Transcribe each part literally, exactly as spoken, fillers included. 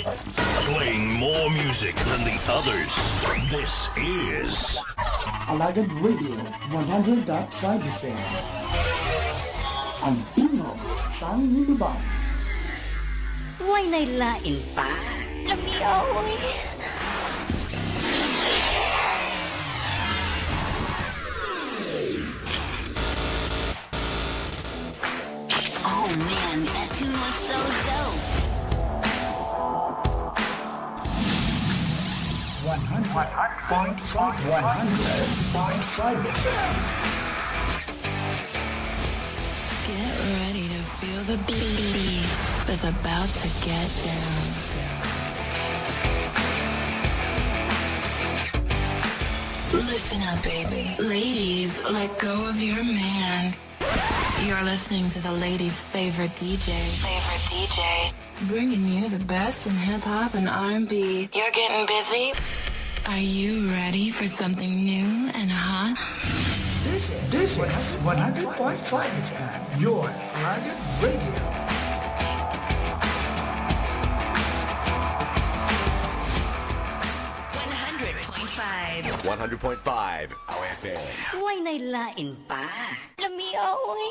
Playing more music than the others. This is Alagad Radio one hundred point five F M. Ang tingog sang Hinubang. Way na'y lain pa. Lami, oy. Oh man, that tune was so dope. One hundred point five, one hundred point five F M. Get ready to feel the beats that's about to get down. Listen up, baby. Ladies, let go of your man. You're listening to the ladies' favorite D J. Favorite D J. Bringing you the best in hip hop and R and B. You're getting busy? Are you ready for something new and hot? This is, this is one hundred point five F M, your Alagad Radio. One hundred point five. One hundred point five, our F M. Way na'y lain pa. Lami, oy.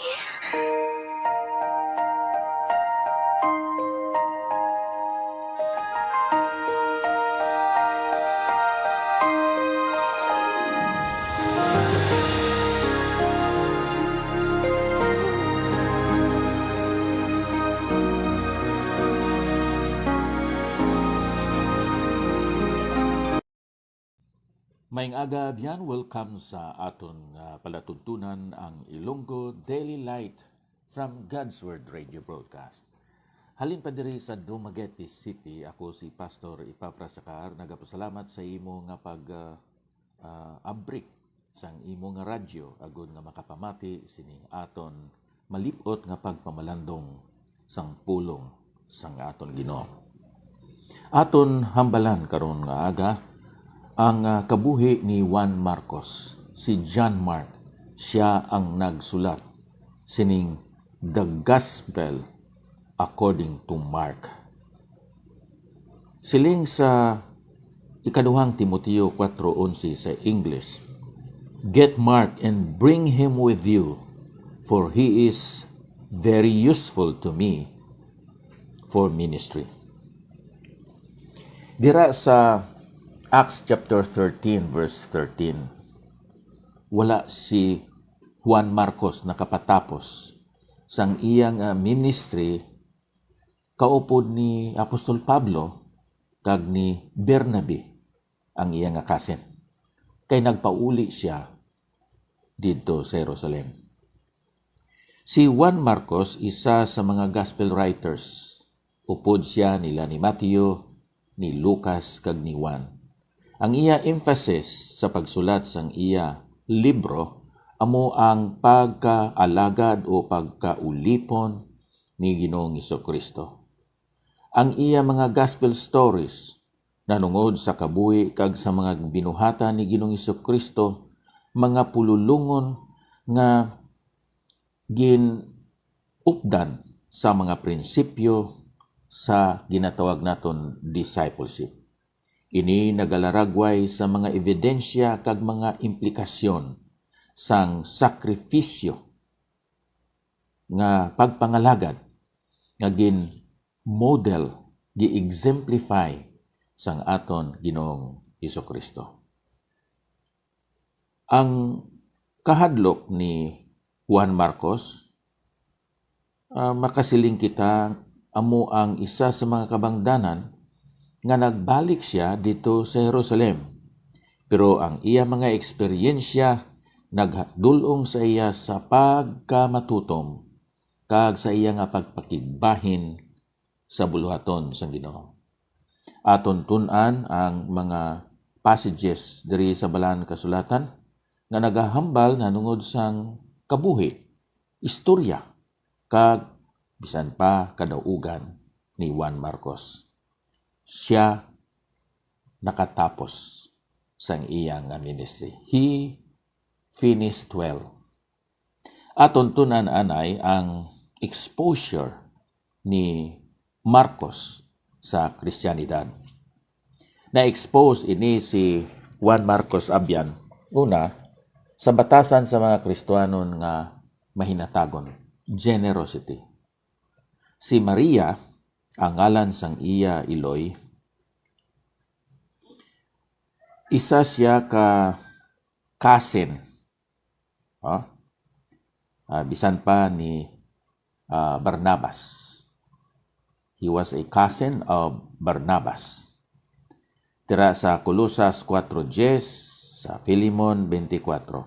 Maayong aga, abyan. Welcome sa aton nga palatuntunan, ang Ilonggo Daily Light from God's Word Radio Broadcast. Halin pa diri sa Dumaguete City, ako si Pastor Epafras Sacar, nagapasalamat sa imo nga pag, ah, ah, abri sang imo nga radyo agod nga makapamati sining aton malip-ot nga pagpamalandong sang pulong sang aton Ginoo. Aton hambalan karon nga aga ang, ah, kabuhi ni Juan Marcos, si John Mark. Sia ang nagsulat sining The Gospel According to Mark. Siling sa ikaduhang Timoteo kuwatro onse sa English, "Get Mark and bring him with you, for he is very useful to me for ministry." Dira sa Acts chapter thirteen, verse thirteen, wala si Juan Marcos nakapatapos sang iya nga ministry kaupod ni Apostol Pablo kag ni Bernabe, ang iya nga cousin, kay nagpauli sia didto sa Jerusalem. Si Juan Marcos isa sa mga gospel writers. Upod sia nila ni Mateo, ni Lucas, kag ni Juan. Ang iya emphasis sa pagsulat sang iya libro amo ang pagkaalagad o pagkaulipon ni Ginoong Jesu-Cristo. Ang iya mga gospel stories nanungod sa kabuhi kag sa mga binuhatan ni Ginoong Jesu-Cristo, mga pululongon nga gin-updan sa mga prinsipyo sa ginatawag naton discipleship. Ini nagalaragway sa mga ebidensya kag mga implikasyon sang sakrifisyo nga pagpangalagad nga gin-model, gi-exemplify sang aton Ginoong Jesu-Cristo. Ang kahadlok ni Juan Marcos, ah, makasiling kita, amo ang isa sa mga kabangdanan nga nagbalik sia didto sa Jerusalem. Pero ang iya mga eksperyensya nagdul-ong sa iya sa pagkamatutom kag sa iya nga pagpakigbahin sa buluhaton sang Ginoo. Aton tun-an ang mga passages diri sa Balaan Kasulatan nga nagahambal nanungod sang kabuhi, istorya, kag bisan pa kadaugan ni Juan Marcos. Sia nakatapos sang iya nga ministry. He finished well. Aton tun-an anay ang exposure ni Marcos sa Kristiyanidad. Na-expose ini si Juan Marcos Abian, una, sa batasan sa mga Kristiyanon nga mahinatagon, generosity. Si Maria, ang ngalan sang iya iloy, isa siya ka cousin, ah, ah, bisan pa ni, ah, Barnabas. He was a cousin of Barnabas. Tira sa Colosas four ten, sa Filemon twenty-four.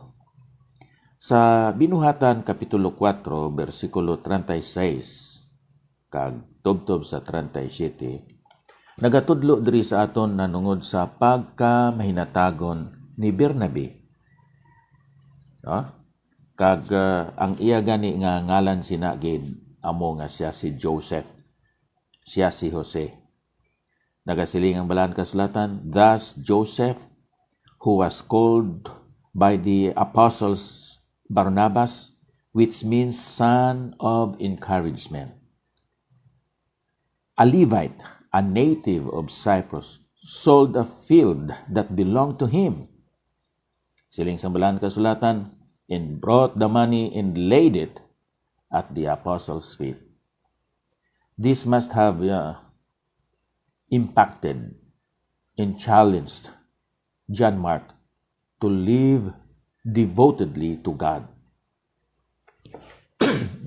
Sa Binuhatan Kapitulo four, bersikulo treinta y seis kag tubtob sa treinta y siete, nagatudlo diri sa aton nanungod sa pagkamahinatagon ni Bernabe. No? Kag, ah, ang iya gani nga ngalan sina gid amo nga siya si Joseph, siya si Jose. Nagasiling ang Balaan Kasulatan, "Thus Joseph, who was called by the apostles Barnabas, which means son of encouragement, a Levite, a native of Cyprus, sold a field that belonged to him." Siling sang Balaan Kasulatan, "And brought the money and laid it at the apostles' feet." This must have, uh, impacted and challenged John Mark to live devotedly to God.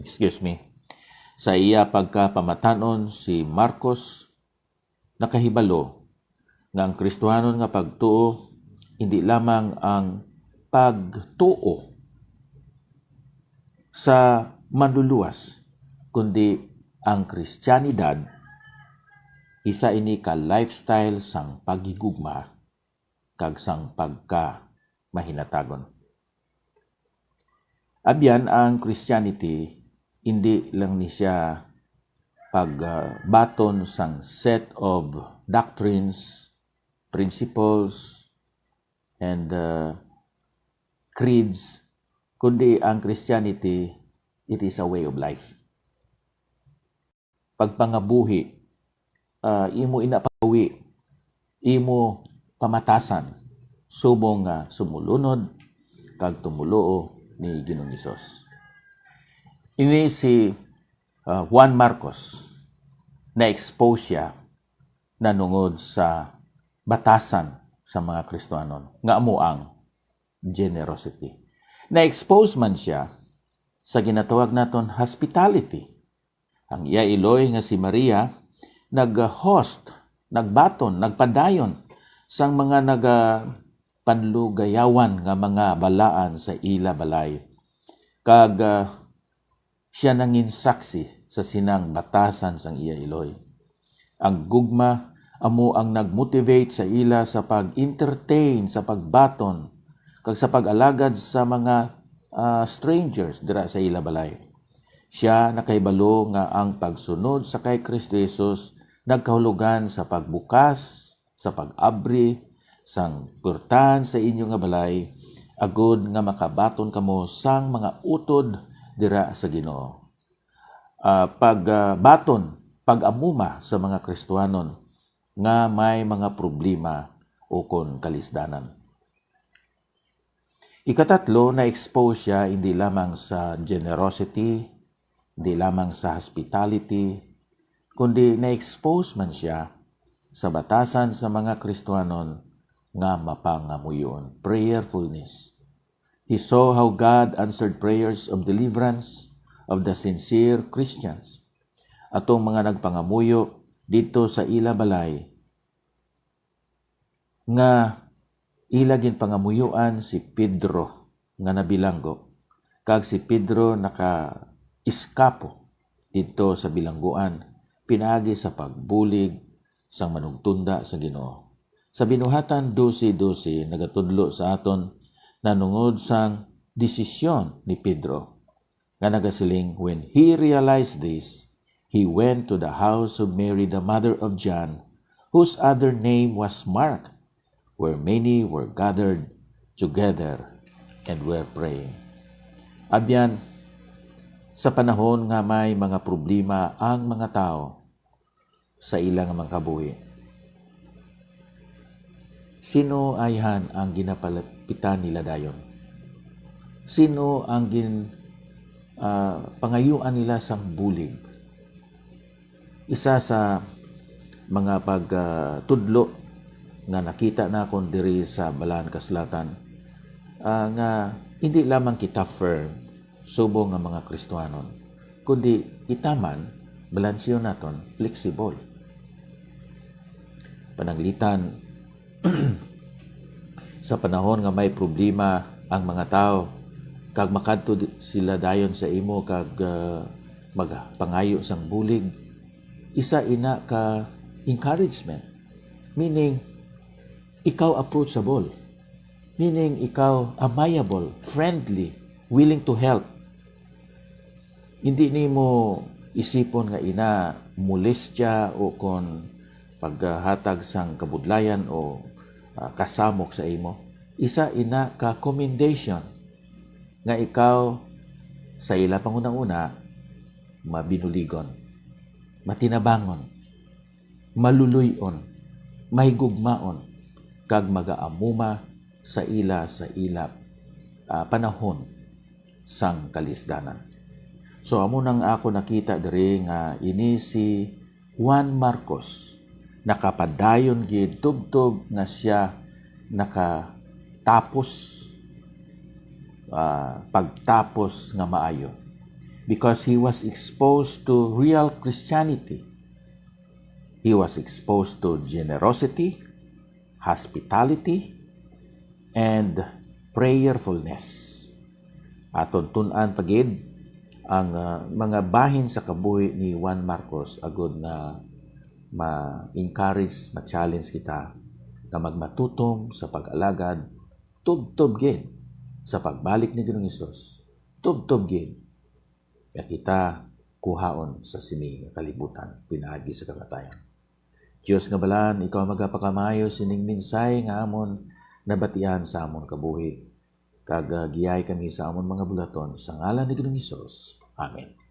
Excuse me. Sa iya pagkapamatanon, si Marcos nakahibalo nga ang Kristiyanon nga pagtuo indi lamang ang pagtuo sa Manluluwas, kundi ang Kristiyanidad isa ini ka lifestyle sang paghigugma kag sang pagkamahinatagon. Abyan, ang Christianity, indi lang ni siya pagbaton sang set of doctrines, principles, and, uh, creeds, kundi ang Christianity, it is a way of life. Pagpangabuhi, ah, imo ina pagawi, imo pamatasan, subong nga sumulunod kag tumoluo ni Ginoong Hesus. Ini si, ah, Juan Marcos, na-expose siya nanungod sa batasan sa mga Kristiyanon, nga amo ang generosity. Na-expose man siya sa ginatawag naton hospitality. Ang iya iloy nga si Maria nag-host, nagbaton, nagpadayon sang mga nagapanlugayawan nga mga balaan sa ila balay. Kag, ah, siya nangin saksi sa sinang batasan sang iya iloy. Ang gugma amo ang nag-motivate sa ila sa pag-entertain, sa pagbaton, kag sa pag-alagad sa mga, ah, strangers dira sa ila balay. Siya nakahibalo nga ang pagsunod sa kay Kristo Jesus nagkahulogan sa pagbukas, sa pag-abri sang puwertahan sa inyo nga balay, agod nga makabaton kamo sang mga utod dira sa Ginoo. Ah, pag, ah, baton, pag-amuma sa mga Kristiyanon nga may mga problema ukon kalisdanan. Ikatatlo, na-expose siya hindi lamang sa generosity, hindi lamang sa hospitality, kundi na-expose man siya sa batasan sa mga Kristiyanon nga mapangamuyoon, prayerfulness. He saw how God answered prayers of deliverance of the sincere Christians, atong mga nagpangamuyo didto sa ila balay, nga ila ginpangamuyoan si Pedro nga nabilanggo, kag si Pedro naka-eskapo didto sa bilangguan pinaagi sa pagbulig sang manugtunda sa Ginoo. Sa Binuhatan dose dose nagatudlo sa aton nanungod sang desisyon ni Pedro, nga nagasiling, "When he realized this, he went to the house of Mary, the mother of John, whose other name was Mark, where many were gathered together and were praying." Abyan, sa panahon nga may mga problema ang mga tawo, sa ila nga mga kabuhi. Sino ayhan ang ginapalapitan nila dayon? Sino ang gin, ah, pangayuan nila sang bulig? Isa sa mga pagtudlo nga nakita nakon diri sa Balaan Kasulatan, ah, nga hindi lamang kita firm subong nga mga Kristiyanon, kundi kita man, balansyo naton, flexible. Pananglitan, sa panahon nga may problema ang mga tawo, kag makadto di-, sila dayon sa imo kag, ah, magpangayo sang bulig, isa ina ka encouragement. Meaning, ikaw approachable. Meaning, ikaw amiable, friendly, willing to help. Hindi nimo isipon nga ina molestya o kon paghatag sang kabudlayan o, ah, kasamok sa imo. Isa ina ka commendation nga ikaw sa ila panghunahuna mabinuligon, matinabangon, maluloy-on, mahigugmaon, kag magaamuma sa ila sa ila, ah, panahon sang kalisdanan. So, amo nang ako nakita diri nga ini si Juan Marcos nakapadayon gid tubtob nga sia nakatapos, ah, pagtapos nga maayo, because he was exposed to real Christianity. He was exposed to generosity, hospitality, and prayerfulness. Aton tun-an pa gid ang, ah, mga bahin sa kabuhi ni Juan Marcos agod nga ma-encourage, ma-challenge kita nga magmatutom sa pag-alagad tubtob gid sa pagbalik ni Ginoong Hesus, tubtob gid nga kita kuhaon sa sini nga kalibutan pinaagi sa kamatayon. Dios nga balaan, ikaw magapakamayo sining mensahe nga amon nabatian sa amon kabuhi, kag, ah, giyayi kami sa amon mga bulaton, sa ngalan ni Ginoong Hesus. Amen.